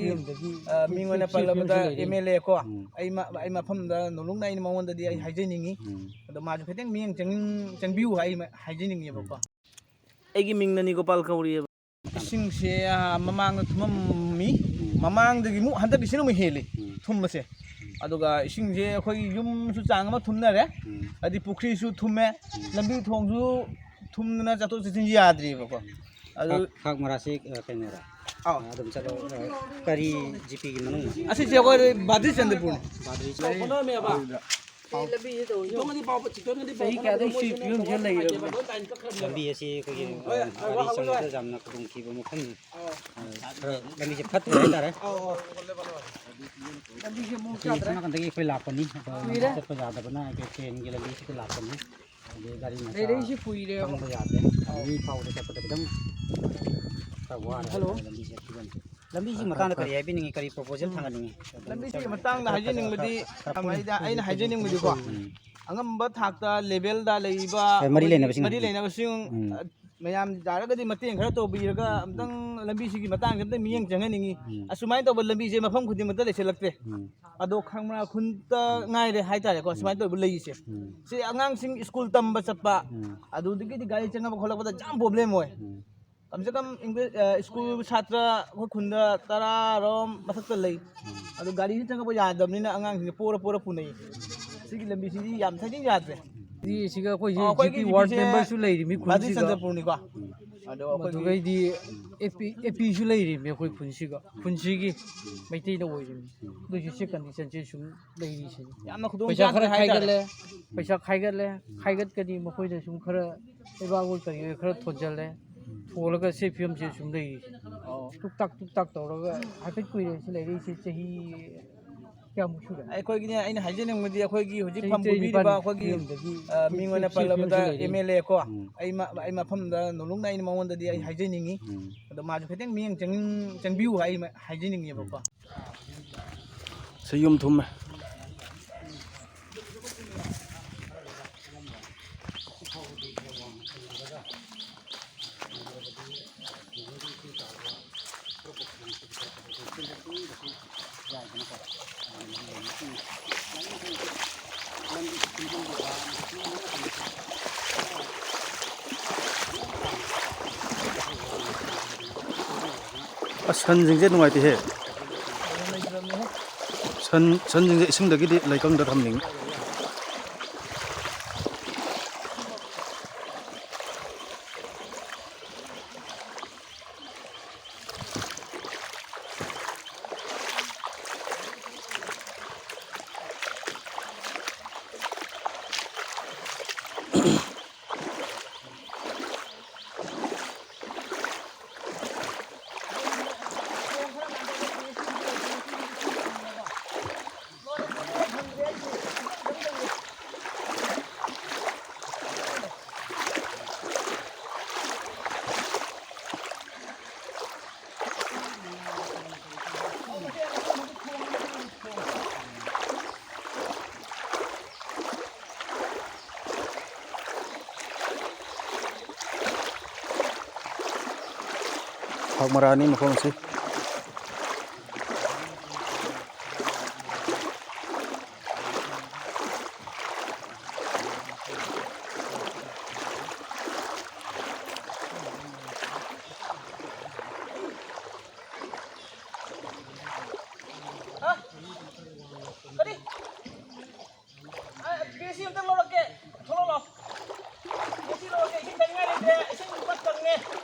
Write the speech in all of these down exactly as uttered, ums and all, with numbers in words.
ꯌꯨꯝꯗꯒꯤ ꯑ, ꯃꯤꯡ ꯑꯣꯏꯅ ꯁꯤ ꯄꯜꯂꯕꯗ ꯐꯤꯕꯝꯁꯤ ꯂꯩꯔꯦ꯫ ꯑꯦꯝ ꯑꯦꯜ ꯑꯦ ꯀꯣ, ꯎꯝ꯫ ꯑꯩ ꯃ-, ꯑꯩ ꯃꯐꯝꯗ ꯅꯣꯡꯂꯨꯛꯅ ꯑꯩꯅ ꯃꯉꯣꯟꯗꯗꯤ ꯑꯩ ꯎꯝ꯫ ꯍꯥꯏꯖꯅꯤꯡꯉꯤ꯫ ꯎꯝ꯫ ꯑꯗꯣ ꯃꯥꯁꯨ ꯈꯤꯇꯪ ꯃꯤꯠꯌꯦꯡ ꯆꯪ-, ꯆꯪꯕꯤꯌꯨ ꯍꯥꯏ-, ꯍꯥꯏꯖꯅꯤꯡꯉꯦꯕꯀꯣ꯫ ꯑꯩꯒꯤ ꯃꯤꯡꯅ ꯅꯤꯒꯣꯄꯥꯜ ꯀꯧꯔꯤꯑꯕ꯫ ꯏꯁꯤꯡꯁꯦ, ꯑ, ꯃꯃꯥꯡꯗ ꯊꯨꯝꯃꯝꯃꯤ꯫ ꯎꯝ꯫ ꯃꯃꯥꯡꯗꯒꯤ ꯑꯃꯨꯛ ꯍꯟꯗꯛꯀꯤꯁꯤꯅ ꯑꯃꯨꯛ ꯍꯦꯜꯂꯤ ꯎꯝ꯫ ꯊꯨꯝꯕꯁꯦ꯫ ꯑꯗꯨꯒ ꯏꯁꯤꯡꯁꯦ ꯑꯩꯈꯣꯏꯒꯤ ꯌꯨꯝꯁꯨ ꯆꯥꯡ ꯑꯃ ꯊꯨꯝꯅꯔꯦ꯫ ꯎꯝ꯫ ꯑꯗꯩ ꯄꯨꯈ꯭ꯔꯤꯁꯨ ꯊꯨꯝꯃꯦ꯫ ꯎꯝ꯫ ꯂꯝꯕꯤ ꯊꯣꯡꯁꯨ ꯊꯨꯝꯗꯅ ꯆꯠꯊꯣꯛ ꯆꯠꯁꯤꯟ ꯌꯥꯗ꯭ꯔꯤꯕꯀꯣ꯫ ꯑꯗꯨ ꯈꯥꯛ, ꯈꯥꯛ ꯃꯔꯥꯁꯤ, ꯑ, ꯀꯩꯅꯣꯔꯥ? ꯑꯥꯎ꯫ ꯑ, ꯑꯗꯨꯝ ꯆꯠꯂꯣ꯫ ꯑ, ꯀꯔꯤ ꯖꯤꯄꯤꯒꯤ ꯃꯅꯨꯡ? ꯑꯁꯤꯁꯦ ꯑꯩꯈꯣꯏ ꯕꯥꯗ꯭ꯔꯤ ꯆꯟꯗ꯭ꯔꯄꯨꯔꯅꯤ꯫ ꯕꯥꯗ꯭ꯔꯤ ꯆꯟꯗ꯭ꯔꯄꯨꯔ꯫ ꯆꯤꯛꯀꯟꯒꯗꯤ ꯄꯥꯎ ꯆꯤꯛꯀꯟꯒꯗꯤ ꯄꯥꯎ ꯆꯤꯛꯀꯟꯒꯗꯤ ꯆꯍꯤ ꯀꯌꯥꯗꯩ ꯁꯤ ꯐꯤꯕꯝꯁꯤꯗ ꯂꯩꯔꯕꯅꯣ? ꯂꯝꯕꯤ ꯑꯁꯤ ꯑꯩꯈꯣꯏꯒꯤ, ꯍꯣꯏ, ꯑ, ꯍꯣꯏ, ꯒꯥꯔꯤ ꯍꯣꯏ, ꯍꯣꯏ, ꯆꯪꯕꯗ ꯍꯣꯏ꯫ ꯌꯥꯝꯅ ꯈꯨꯗꯣꯡꯊꯤꯕ ꯃꯐꯝꯅꯤ꯫ ꯑꯧ꯫ ꯑ, ꯈꯔ ꯂꯝꯕꯤꯁꯦ ꯐꯠꯇ꯭ꯔꯦ ꯍꯥꯏꯇꯥꯔꯦ꯫ ꯑꯧ, ꯑꯧ꯫ ꯂꯝꯕꯤꯁꯦ ꯃꯑꯣꯡ ꯑꯁꯤ ꯁꯣꯝ ꯆꯥꯗ꯭ꯔꯦ꯫ ꯅꯥꯀꯟꯗꯒꯤ ꯑꯩꯈꯣꯏ ꯂꯥꯛꯄꯅꯤ꯫ ꯑꯗꯣ ꯀꯨꯏꯔꯦ꯫ ꯆꯠꯄ ꯌꯥꯗꯕꯅ ꯑꯩꯈꯣꯏ ꯇ꯭ꯔꯦꯟꯒꯤ ꯂꯝꯕꯤꯁꯤꯗ ꯂꯥꯛꯄꯅꯤ꯫ ꯑꯗꯩ ꯒꯥꯔꯤ ꯃꯆꯥ ꯂꯩꯔꯛꯏꯁꯦ ꯀꯨꯏꯔꯦꯕ꯫ ꯆꯪꯕ ꯌꯥꯗ꯭ꯔꯦ꯫ ꯑꯧ꯫ ꯃꯤ ꯐꯥꯎꯗ ꯆꯠꯄꯗ ꯈꯤꯇꯪ ꯈꯔ ꯋꯥꯔꯦ ꯍꯜꯂꯣ꯫ ꯍꯥꯏꯇꯥꯔꯦ ꯂꯝꯕꯤꯁꯦ ꯐꯤꯕꯝꯁꯦ꯫ ꯂꯝꯕꯤꯁꯤ ꯃꯇꯥꯡꯗ ꯀꯔꯤ ꯍꯥꯏꯕꯤꯅꯤꯡꯉꯤ? ꯀꯔꯤ ꯄ꯭ꯔꯣꯄꯣꯖꯦꯜ ꯊꯥꯡꯒꯠꯅꯤꯡꯉꯤ? ꯂꯝꯕꯤꯁꯤꯒꯤ ꯃꯇꯥꯡꯗ ꯍꯥꯏꯖꯅꯤꯡꯕꯗꯤ, ꯑꯩꯅ, ꯑꯩꯅ ꯍꯥꯏꯖꯅꯤꯡꯕꯗꯤꯀꯣ, ꯎꯝ꯫ ꯑꯉꯝꯕ ꯊꯥꯛꯇ ꯂꯦꯚꯦꯜꯗ ꯂꯩꯔꯤꯕ ꯑꯩꯈꯣꯏꯒꯤ ꯃꯔꯤ ꯂꯩꯅꯕꯁꯤꯡ꯫ ꯃꯔꯤ ꯂꯩꯅꯕꯁꯤꯡ, ꯎꯝ꯫ ꯑ, ꯃꯌꯥꯝ ꯌꯥꯔꯒꯗꯤ ꯃꯇꯦꯡ ꯈꯔ ꯇꯧꯕꯤꯔꯒ ꯑꯝꯇꯪ ꯂꯝꯕꯤꯁꯤꯒꯤ ꯃꯇꯥꯡꯁꯦ ꯑꯝꯇꯪ ꯃꯤꯠꯌꯦꯡ ꯆꯪꯍꯟꯅꯤꯡꯉꯤ꯫ ꯎꯝ꯫ ꯑꯁꯨꯃꯥꯏꯅ ꯇꯧꯕ ꯂꯝꯕꯤꯁꯦ ꯃꯐꯝ ꯈꯨꯗꯤꯡꯃꯛꯇ ꯂꯩꯁꯤꯜꯂꯛꯇ꯭ꯔꯦ꯫ ꯎꯝ꯫ ꯑꯗꯣ ꯈꯥꯡꯃꯔꯥ ꯈꯨꯟꯇ ꯉꯥꯏꯔꯦ ꯍꯥꯏꯇꯥꯔꯦꯀꯣ, ꯎꯝ꯫ ꯁꯨꯃꯥꯏꯅ ꯇꯧꯕ ꯂꯩꯔꯤꯁꯦ꯫ ꯎꯝ꯫ ꯁꯤ ꯑꯉꯥꯡꯁꯤꯡ ꯁ꯭ꯀꯨꯜ ꯇꯝꯕ ꯆꯠꯄ, ꯎꯝ꯫ ꯑꯗꯨꯗꯒꯤꯗꯤ ꯒꯥꯔꯤ ꯆꯪꯉꯛꯄ ꯈꯣꯠꯂꯛꯄꯗ ꯌꯥꯝ ꯄ꯭ꯔꯣꯕ꯭ꯂꯦꯝ ꯑꯣꯏ꯫ ꯎꯝ꯫ ꯀꯝ ꯁꯦ ꯀꯝ ꯏꯪꯂꯤꯁ, ꯑ, ꯁ꯭ꯀꯨꯜ ꯁꯥꯇ꯭ꯔ ꯑꯩꯈꯣꯏ ꯈꯨꯟꯗ ꯇꯔꯥꯔꯣꯝ ꯃꯊꯛꯇ ꯂꯩ꯫ ꯎꯝ꯫ ꯑꯗꯨ ꯒꯥꯔꯤꯁꯤ ꯆꯪꯉꯛꯄ ꯌꯥꯗꯕꯅꯤꯅ ꯑꯉꯥꯡꯁꯤꯡꯁꯦ ꯄꯣꯔ ꯄꯣꯔ ꯄꯨꯅꯩ꯫ ꯁꯤꯒꯤ ꯂꯝꯕꯤꯁꯤꯗꯤ ꯌꯥꯝ ꯊꯤꯅ ꯌꯥꯗ꯭ꯔꯦ꯫ ꯁꯤ, ꯁꯤꯒ ꯑꯩꯈꯣꯏ ꯑ, ꯑꯩꯈꯣꯏꯒꯤ ꯍꯧꯖꯤꯛꯀꯤ ꯋꯥꯔꯗ ꯍꯧꯖꯤꯛꯁꯦ ꯃꯦꯝꯕꯔꯁꯨ ꯂꯩꯔꯤꯃꯤ ꯕꯥꯖꯤ ꯈꯨꯟꯁꯤꯒ꯫ ꯆꯟꯗ꯭ꯔꯄꯨꯔꯅꯤꯀꯣ꯫ ꯎꯝ꯫ ꯑꯗꯣ ꯑꯩꯈꯣꯏꯒꯤ ꯃꯗꯨꯒꯩꯗꯤ ꯑꯦ ꯄꯤ, ꯑꯦ ꯄꯤꯁꯨ ꯂꯩꯔꯤꯃꯤ ꯑꯩꯈꯣꯏ ꯈꯨꯟꯁꯤꯒ꯫ ꯈꯨꯟꯁꯤꯒꯤ ꯃꯩꯇꯩꯅ ꯑꯣꯏꯔꯤꯃꯤ꯫ ꯑꯗꯨꯏꯁꯨ ꯁꯤ ꯀꯟꯗꯤꯁꯟꯁꯦ ꯁꯨꯝ ꯂꯩꯔꯤꯁꯤꯅꯤ꯫ ꯌꯥꯝꯅ ꯈꯨꯗꯣꯡ ꯄꯩꯁꯥ ꯆꯥꯗ꯭ꯔꯦ ꯈꯔ ꯍꯥꯏꯇꯥꯔꯦ꯫ ꯈꯥꯏꯒꯠꯂꯦ, ꯄꯩꯁꯥ ꯈꯥꯏꯒꯠꯂꯦ, ꯈꯥꯏꯒꯠꯀꯅꯤ ꯃꯈꯣꯏꯗ ꯁꯨꯝ ꯈꯔ ꯂꯩꯕꯥꯛ ꯑꯣꯏ ꯀꯔꯤ ꯑꯣꯏ ꯈꯔ ꯊꯣꯟꯖꯜꯂꯦ꯫ ꯊꯣꯜꯂꯒ ꯁꯤ ꯐꯤꯕꯝꯁꯤ ꯁꯨꯝ ꯂꯩꯔꯤ꯫ ꯑꯣ꯫ ꯇꯨꯛ ꯇꯥꯛ, ꯇꯨꯛ ꯇꯥꯛ ꯇꯧꯔꯒ ꯍꯥꯏꯐꯦꯠ ꯀꯨꯏꯔꯦ ꯁꯤ ꯂꯩꯔꯛꯏꯁꯦ, ꯆꯍꯤ ꯀꯌꯥꯃꯨꯛ ꯁꯨꯔꯦ? ꯑꯩꯈꯣꯏꯒꯤꯅꯦ, ꯑꯩꯅ ꯍꯥꯏꯖꯅꯤꯡꯕꯗꯤ ꯑꯩꯈꯣꯏꯒꯤ ꯍꯧꯖꯤꯛ ꯆꯍꯤ ꯐꯝ ꯇꯔꯦꯠ ꯄꯨꯕꯤꯔꯤꯕ ꯅꯤꯄꯥꯟ ꯑꯩꯈꯣꯏꯒꯤ, ꯐꯤꯕꯝꯗꯒꯤ ꯑ, ꯃꯤꯡ ꯑꯣꯏꯅ ꯁꯤ ꯄꯜꯂꯕꯗ ꯐꯤꯕꯝꯁꯤ ꯂꯩꯔꯦ꯫ ꯑꯦꯝ ꯑꯦꯜ ꯑꯦ ꯀꯣ, ꯎꯝ꯫ ꯑꯩ ꯃ-, ꯑꯩ ꯃꯐꯝꯗ ꯅꯣꯡꯂꯨꯛꯅ ꯑꯩꯅ ꯃꯉꯣꯟꯗꯗꯤ ꯑꯩ ꯍꯥꯏꯖꯅꯤꯡꯉꯤ꯫ ꯎꯝ꯫ ꯑꯗꯣ ꯃꯥꯁꯨ ꯈꯤꯇꯪ ꯃꯤꯠꯌꯦꯡ ꯆꯪ-, ꯆꯪꯕꯤꯌꯨ ꯍꯥꯏ-, ꯍꯥꯏꯖꯅꯤꯡꯉꯦꯕꯀꯣ꯫ ꯁꯤ ꯌꯨꯝ ꯊꯨꯝꯃꯦ꯫ ꯑꯁ, ꯁꯟꯁꯤꯡꯁꯦ ꯅꯨꯡꯉꯥꯏꯇꯦꯍꯦ꯫ ꯁꯟ, ꯁꯟꯁꯤꯡꯁꯦ ꯏꯁꯤꯡꯗꯒꯤꯗꯤ ꯂꯩꯀꯪꯗ ꯊꯝꯅꯤꯡꯉꯤ꯫ ꯐꯛ ꯃꯔꯥꯅꯤ ꯃꯈꯣꯡꯁꯤ꯫ ꯍꯥ? ꯀꯔꯤ? ꯑ, ꯄꯤ ꯑꯦꯁ ꯁꯤ ꯑꯝꯇꯪ ꯂꯧꯔꯛꯀꯦ꯫ ꯊꯣꯛꯂꯛꯑꯣ꯫ P S C ꯂꯧꯔꯛꯀꯦ꯫ ꯏꯁꯤꯡ ꯊꯛꯅꯤꯡꯉꯥꯏ ꯂꯩꯇ꯭ꯔꯦ꯫ ꯏꯁꯤꯡ ꯄꯠ ꯀꯪꯉꯦ꯫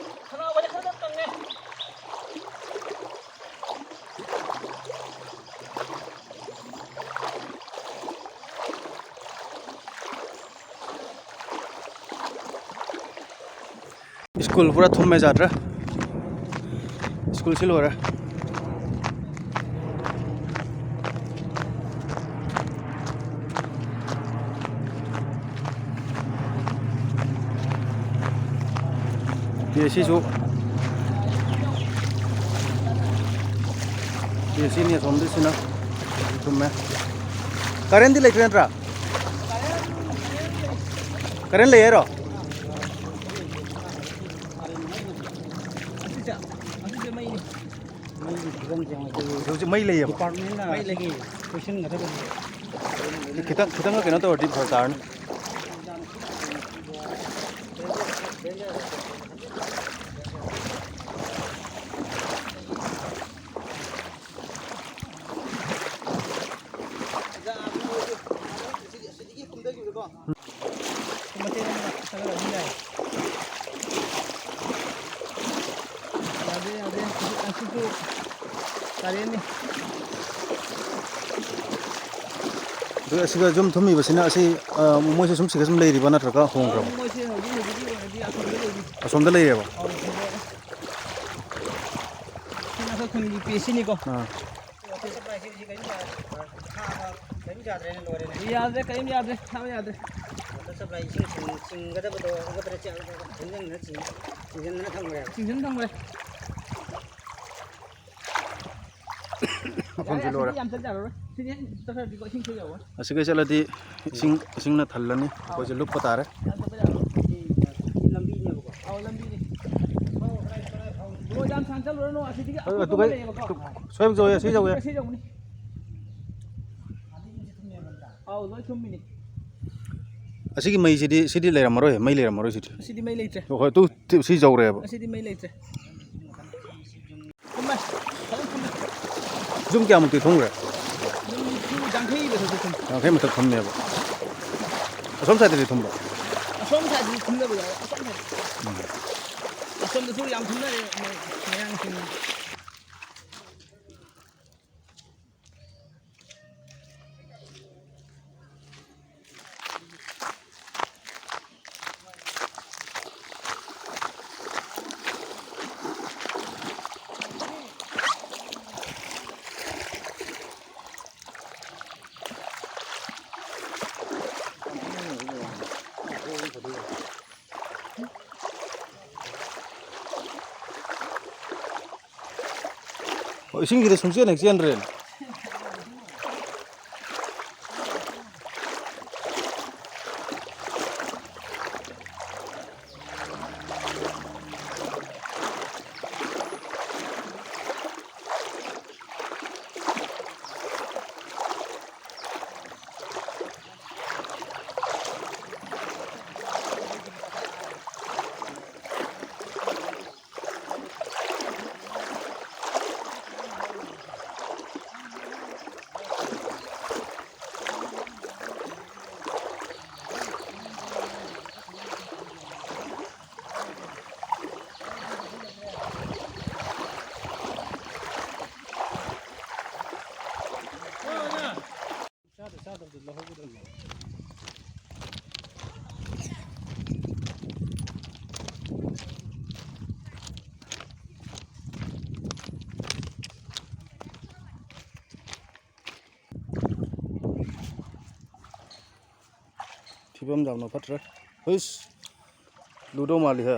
ꯈꯅꯥꯎꯒꯁꯦ ꯈꯔ ꯈꯔ ꯀꯪꯉꯦ꯫ ꯁ꯭ꯀꯨꯜ ꯄꯨꯔꯥ ꯊꯨꯝꯃꯦ, ꯌꯥꯗ꯭ꯔꯦ꯫ ꯁ꯭ꯀꯨꯜꯁꯤ ꯂꯣꯏꯔꯦ꯫ ꯄꯤ ꯑꯦꯁ ꯁꯤꯁꯨ, ꯄꯤ ꯑꯦꯁ ꯁꯤꯅꯤ ꯑꯁꯣꯝꯗꯁꯤꯅ ꯊꯨꯝꯃꯦ꯫ ꯀꯔꯦꯟꯗꯤ ꯂꯩꯇ꯭ꯔꯦ ꯅꯠꯇ꯭ꯔꯥ? ꯀꯔꯦꯟ ꯂꯩ ꯍꯥꯏꯔꯣ? ꯍꯧꯖꯤꯛ ꯃꯩ ꯂꯩꯌꯦꯕ꯫ ꯗꯤꯄꯥꯔꯠꯃꯦꯟꯅ ꯃꯩ ꯂꯩꯌꯦ꯫ ꯂꯣꯏꯁꯤꯟꯒꯗꯕꯅꯤ꯫ ꯈꯤꯇꯪ, ꯈꯤꯇꯪꯒ ꯀꯩꯅꯣ ꯇꯧꯔꯗꯤ ꯐꯔꯛ ꯇꯥꯔꯅꯤ꯫ ꯀꯥꯂꯦꯟꯅꯤ꯫ ꯑꯗꯨ ꯑꯁꯤꯒ ꯌꯨꯝ ꯊꯨꯝꯃꯤꯕꯁꯤꯅ ꯑꯁꯤ, ꯑ, ꯃꯣꯏꯁꯦ ꯁꯨꯝ ꯁꯤꯒ ꯁꯨꯝ ꯂꯩꯔꯤꯕ ꯅꯠꯇ꯭ꯔꯒ ꯍꯣꯡꯈ꯭ꯔꯕ? ꯃꯣꯏꯁꯦ ꯍꯧꯖꯤꯛ ꯍꯧꯖꯤꯛꯀꯤ ꯑꯣꯏꯅꯗꯤ ꯑꯁꯣꯝꯗ ꯂꯩꯔꯤ꯫ ꯑꯁꯣꯝꯗ ꯂꯩꯔꯦꯕ? ꯑꯧ, ꯁꯤꯗ꯫ ꯁꯤꯅ ꯑꯩꯈꯣꯏ ꯈꯨꯟꯒꯤ ꯄꯦꯁꯤꯅꯤꯀꯣ꯫ ꯑꯥ꯫ ꯋꯥꯇꯔ ꯁꯄ꯭ꯂꯥꯏꯁꯤ ꯍꯧꯖꯤꯛ ꯀꯔꯤꯝ ꯌꯥ-, ꯊꯥꯕ ꯀꯔꯤꯝ ꯌꯥꯗ꯭ꯔꯦꯅꯦ, ꯂꯣꯏꯔꯦꯅꯦ꯫ ꯌꯥꯗ꯭ꯔꯦ, ꯀꯔꯤꯝ ꯌꯥꯗ꯭ꯔꯦ, ꯊꯥꯕ ꯌꯥꯗ꯭ꯔꯦ꯫ ꯋꯥꯇꯔ ꯁꯄ꯭ꯂꯥꯏ ꯏꯁꯤꯡ ꯆꯤꯡ-, ꯆꯤꯡꯒꯗꯕꯗꯣ ꯍꯧꯒꯠꯇ꯭ꯔꯦ, ꯆꯤꯡ-, ꯆꯤꯡꯁꯤꯟꯗꯅ ꯆꯤꯡ-, ꯆꯤꯡꯁꯤꯟꯗꯅ ꯊꯝꯈ꯭ꯔꯦꯕ꯫ ꯆꯤꯡꯁꯤꯟ ꯊꯝꯈ꯭ꯔꯦ꯫ ꯃꯐꯝꯁꯤ ꯌꯥꯔꯦ, ꯂꯣꯏꯔꯦ꯫ ꯑꯁꯤꯗꯤ ꯌꯥꯝ ꯆꯠ ꯌꯥꯔꯔꯣꯏ꯫ ꯁꯤꯗꯤ ꯍꯦꯟ ꯆꯠꯈ꯭ꯔꯗꯤꯀꯣ ꯏꯁꯤꯡ ꯊꯣꯛꯑꯣꯏ꯫ ꯑꯁꯤꯒ ꯆꯠꯂꯗꯤ ꯏꯁꯤꯡ, ꯏꯁꯤꯡꯅ ꯊꯜꯂꯅꯤ꯫ ꯑꯩꯈꯣꯏꯁꯦ ꯂꯨꯞꯄ ꯇꯥꯔꯦ꯫ ꯌꯥꯝ ꯆꯠꯄ ꯌꯥꯔꯣꯏ꯫ ꯁꯤ ꯂꯝꯕꯤꯅꯦꯕꯀꯣ꯫ ꯑꯧ, ꯂꯝꯕꯤꯅꯤ꯫ ꯕ꯭ꯔꯣ, ꯌꯥꯝ ꯁꯥꯡ ꯆꯠꯂꯨꯔꯅꯨ꯫ ꯑꯁꯤꯗꯒꯤ ꯑꯧ, ꯑꯀꯨꯠꯄ ꯑꯗꯨꯒ ꯑꯃ ꯂꯩꯌꯦꯕꯀꯣ꯫ ꯁ꯭ꯋꯥꯏ ꯌꯧ-, ꯁꯤ ꯌꯧꯋꯦ, ꯁꯤ ꯌꯧꯋꯦ꯫ ꯑꯁꯤ ꯌꯧꯅꯤ꯫ ꯑꯧ, ꯂꯣꯏ ꯊꯨꯝꯃꯤꯅꯤ꯫ ꯑꯁꯤꯒꯤ ꯃꯩꯁꯤꯗꯤ, ꯁꯤꯗꯤ ꯂꯩꯔꯝꯃꯔꯣꯏ, ꯃꯩ ꯂꯩꯔꯝꯃꯔꯣꯏ ꯁꯤꯗꯤ꯫ ꯑꯁꯤꯗꯤ ꯃꯩ ꯂꯩꯇ꯭ꯔꯦ꯫ ꯍꯣꯏ, ꯇꯨ, ꯇꯨ, ꯁꯤ ꯌꯧꯔꯦꯕ꯫ ꯑꯁꯤꯗꯤ ꯃꯩ ꯂꯩꯇ꯭ꯔꯦ꯫ ꯊꯨꯝꯃꯦ, ꯐꯖꯅ ꯊꯨꯝꯃꯦ꯫ ꯌꯨꯝ ꯀꯌꯥꯃꯨꯛꯇꯤ ꯊꯨꯝꯈ꯭ꯔꯦ? ꯌꯨꯝ ꯅꯤꯐꯨ, ꯌꯥꯡꯈꯩ ꯃꯊꯛꯇ ꯊꯨꯝꯃꯦ꯫ ꯌꯥꯡꯈꯩ ꯃꯊꯛ ꯊꯨꯝꯃꯦꯕ꯫ ꯑꯁꯣꯝ ꯁꯥꯏꯠꯇꯗꯤ ꯊꯨꯝꯕ꯭ꯔꯣ? ꯑꯁꯣꯝ ꯁꯥꯏꯠꯇꯗꯤ ꯊꯨꯝꯗꯕ ꯌꯥꯎꯋꯦ, ꯑꯁꯣꯝ ꯁꯥꯏꯠ꯫ ꯎꯝ꯫ ꯑꯁꯣꯝꯗꯁꯨ ꯌꯥꯝ ꯊꯨꯝꯅꯔꯦ, ꯃꯣꯏ ꯃꯌꯥꯡꯁꯤꯡ꯫ ꯑꯣ, ꯏꯁꯤꯡꯁꯤꯗ ꯁꯨꯡꯆꯦꯟ ꯍꯦꯛ ꯆꯦꯟꯗ꯭ꯔꯦꯅꯦ꯫ ꯐꯤꯕꯝ ꯌꯥꯝꯅ ꯐꯠꯇ꯭ꯔꯦ꯫ ꯍꯨꯏꯁ! ꯂꯨꯗꯧ ꯃꯥꯜꯂꯤꯍꯦ꯫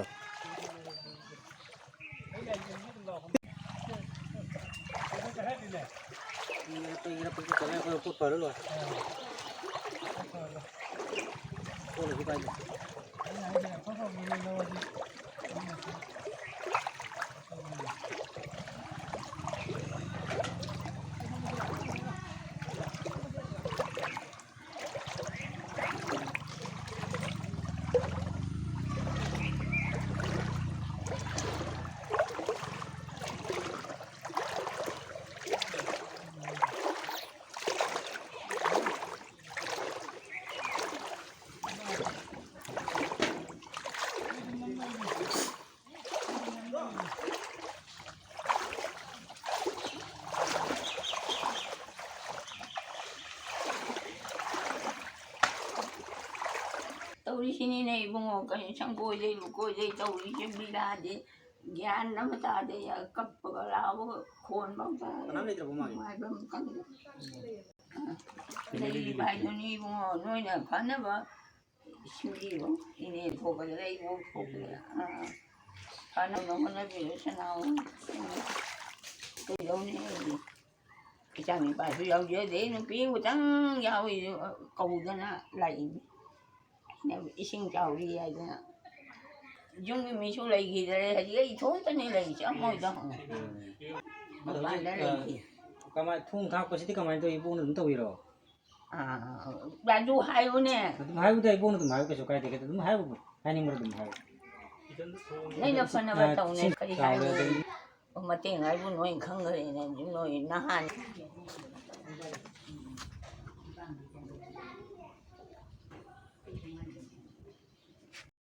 ꯇꯧꯔꯤꯁꯤꯅꯤꯅꯦ ꯏꯕꯨꯡꯉꯣ, ꯀꯩꯅꯣ ꯁꯪꯒꯣꯏ ꯂꯩ, ꯂꯨꯀꯣꯏ ꯂꯩ ꯇꯧꯔꯤꯁꯦ, ꯕꯤꯔꯥꯗꯤ ꯒ꯭ꯌꯥꯟ ꯑꯃ ꯇꯥꯗꯦ꯫ ꯀꯞꯄꯒ ꯂꯥꯎꯕꯒ ꯈꯣꯟꯕ ꯑꯃ ꯇꯥꯗꯦ꯫ ꯀꯅꯥꯝ ꯂꯩꯇ꯭ꯔꯕꯣ ꯃꯥꯒꯤ? ꯅꯨꯡꯉꯥꯏꯕ ꯑꯃ ꯈꯪꯗꯦ꯫ ꯂꯩꯔꯤꯕ ꯍꯥꯏꯗꯨꯅꯤ ꯏꯕꯨꯡꯉꯣ, ꯅꯣꯏꯅ ꯐꯅꯕ ꯁꯤꯟꯕꯤꯔꯣ꯫ ꯏꯅꯦ ꯊꯣꯛꯄꯗ ꯂꯩꯕ ꯊꯣꯛꯄꯗ, ꯑꯥ, ꯐꯅꯕ ꯍꯣꯠꯅꯕꯤꯔꯣ ꯁꯅꯥꯍꯣ꯫ ꯀꯩꯗꯧꯅꯤ ꯑꯩꯗꯤ? ꯏꯆꯥ ꯅꯨꯄꯥꯁꯨ ꯌꯥꯎꯖꯗꯦ, ꯅꯨꯄꯤ ꯑꯃꯇꯪ ꯌꯥꯎꯏ, ꯀꯧꯗꯅ ꯂꯥꯛꯏꯅꯤ꯫ ꯏꯁꯤꯡ ꯆꯥꯎꯔꯤ ꯍꯥꯏꯗꯅ꯫ ꯌꯨꯝꯒꯤ ꯃꯤꯁꯨ ꯂꯩꯈꯤꯗ꯭ꯔꯦ, ꯍꯧꯖꯤꯛ ꯑꯩ ꯏꯊꯣꯝꯇꯅꯤ ꯂꯩꯔꯤꯁꯦ, ꯑꯃꯣꯏꯗ ꯍꯪꯉꯨ꯫ ꯎꯝ꯫ ꯑꯗꯣ ꯃꯄꯥꯟꯗ ꯍꯧꯖꯤꯛ, ꯑ, ꯂꯩꯈꯤ꯫ ꯀꯃꯥꯏ-, ꯊꯣꯡ ꯊꯥꯛꯄꯁꯤꯗꯤ ꯀꯃꯥꯏꯅ ꯇꯧꯏ? ꯏꯕꯣꯛꯅ ꯑꯗꯨꯝ ꯇꯧꯏꯔꯣ? ꯑꯥ, ꯑꯗꯨ ꯍꯥꯏꯌꯨꯅꯦ꯫ ꯑꯗꯨꯝ ꯍꯥꯏꯌꯨꯗ, ꯏꯕꯣꯛꯅ ꯑꯗꯨꯝ ꯍꯥꯏꯌꯨ, ꯀꯩꯁꯨ ꯀꯥꯏꯗꯦ, ꯀꯩꯗꯧ-, ꯑꯗꯨꯝ ꯍꯥꯏꯌꯨ, ꯍꯥꯏꯅꯤꯡꯕꯗꯣ ꯑꯗꯨꯝ ꯍꯥꯏꯌꯨ꯫ ꯅꯣꯏꯅ ꯐꯅꯕ ꯑ, ꯇꯧꯅꯦ, ꯁꯤ ꯀꯔꯤ ꯆꯥꯎꯔꯦ ꯍꯥꯏꯌꯨ? ꯑꯗꯨꯝ꯫ ꯃꯇꯦꯡ ꯍꯥꯏꯕꯨ ꯅꯣꯏ ꯈꯪꯈ꯭ꯔꯦꯅꯦ, ꯅꯣꯏ ꯅꯍꯥꯟ꯫